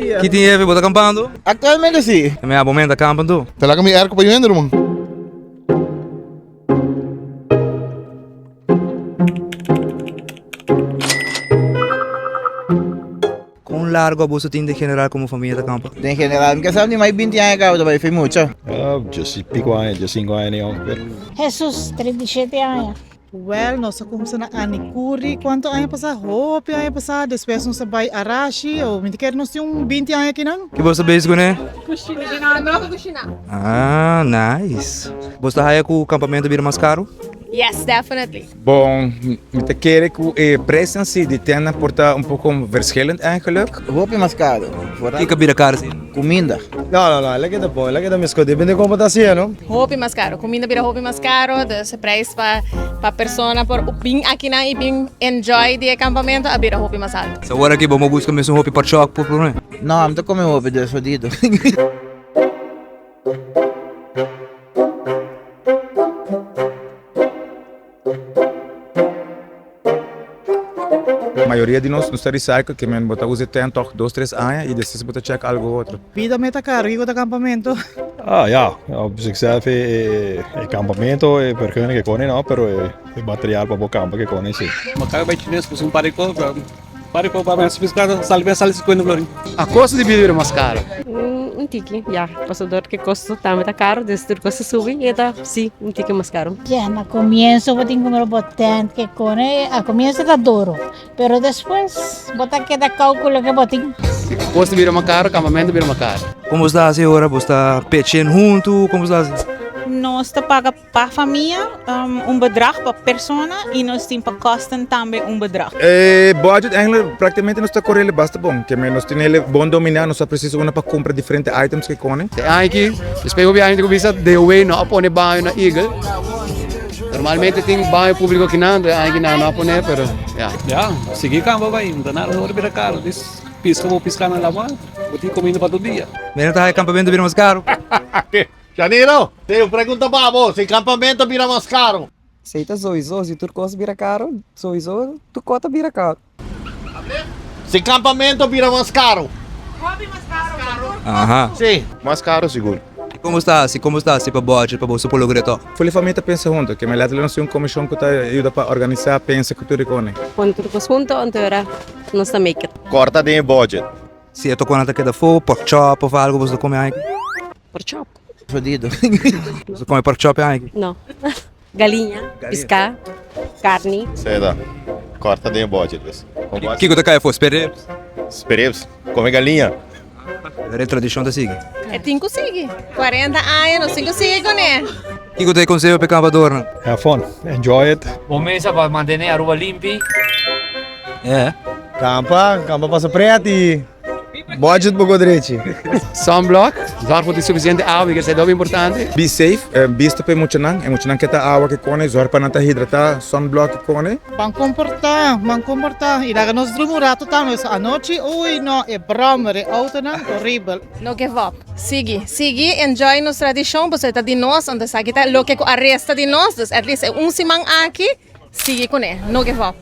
Ki tin hefe, bo ta kampando? Aktualmente si. Mi abo men ta kampa anto. Ta laga mi airco pa yu hende ruman. Kon largo abo sa tin den general komo famia ta kampa? Den general mi ke sa di mai binti aña kaba ta bai fin mucha. Djes i piko aña, djes sinku aña ni ongeveer. Hesus, 37 aña. Wèl, nos a kumsa na Anicuri kuantu aña pasá? Hopi aña pasá. Despues nos a bai Arashi, o mi ta kere nos tin un binti aña akinan. Ki bo ta bezig kuné? Kushinando. Ah, nice. Bo ta haya ku kampamentu bira mas karu? Yes, definitely. Bon, mi ta kere ku e prijsnan si di tenda por ta un poko verschillend eigenlijk. Hopi mas karu. Kiko bira karu si? Kuminda. No, no, no, el a keda bon, el a keda meskos, depende kon bo ta hasié, no? Hopi mas caro, cuminda bira hopi mas caro, dus e prijs pa pa persona por bin akinan y bin enjoy di e campamento a bira hopi mas alto. So awor aki bo mo busca mesun hopi pork por prome? No, mi ta come hopi, dus jodido. Mayoria di nos nos ta recycle ke men bo ta usa e tent tòg dos tres aña i despues bo ta check algo otro. Bida me ta caro, kico ta campamento? Ah ja, op zichzelf e campamento e vergunning ke kone no, pero e material pa bo campa ke kone si. Bo ta bai chines pues un par di cos pero par di cos pa mes pisca sali mes sali 50 florin. A costo di bida bira mas caro. Un tiki, ya, pasobra dor ke costo tambe ta caro, dus tur cos ta subi y e ta si un tiki mas caro. Ya na comienzo bo tin cumpra bo tent ke cone, al comienzo ta duro, pero despues bo ta keda cau cu loke bo tin. Si cos ta bira mas caro, campamento bira mas caro. Como bo sta haci ora? Bo sta pechen huntu? Como bo sta haci? Nos ta paga Pa famia un bedrag pa persona y nos tin pa kosten tambe un bedrag. E budget eigenlijk prakticamente nos ta correle basta bon. Ke men nos tin hele bon domina, nos sa precies unda pa cumpra diferente items ke kone. E aña aki, despues hopi aña tin ku bisa DOW no a pone baño na Eagle. Normalmente tin baño publico akinan, e aña aki nan no a pone, pero ya. Ya, sigui kamba bai, no ta nada ora bira karo, dis piska bo piska na lama, bo tin comida pa tur dia. Mira ta e campamento bira mas caro. Janiro, tin un pregunta pa bo, si campamento bira mas caro. Esey ta sowiso, si tur cos bira caro, sowiso tur cos ta bira caro. Si campamento bira mas caro. Aha. Si. Mas caro sigur. I como sta hasi, como sta hasi pa budget pa boso por logra to? Fuli famia ta pensa hunto, ke letterlijk nos tin un comishon ku ta yuda pa organisa, pensa ku tur e kone. Pone tur cos hunto anto era nos ta make it. Corta den e budget. Si e toconan ta keda afo, pork chop of algo boso ta come aiki? Pork chop. Jodido. Boso come pork chop aiki? No. Galiña, piská, karni. Seda, corta den e budget pues. Kiko ta kai afo? Spare ribs? Spare ribs. Come galiña. Pero e tradishon ta sigui. E tin ku sigui. 40 aña nos tin ku sigui kuné. Kiko ta e konseho pa e kampadornan? Have fun. Enjoy it. Bo mesa pa mantene Aruba limpi. Eh. Kampa, kampa pasa pret y budget bo godrechi. Sunblock, zorg bo tin suficiente awa, mi kere sa e importante. Be safe, bisto pa e muchanan, e muchanan ke ta awa ke kone, zorg pa nan ta hidrata, sunblock ke kone. Ban comporta, ban comporta y laga nos drumi un rato tambe, so anochi uy no, e brommer, e autonan, horibel. No give up, sigui, sigui enjoy nos tradicion pasobra e ta di nos, anto esaki ta loke cu a resta di nos, dus at least e un siman aki sigui cune, no give up.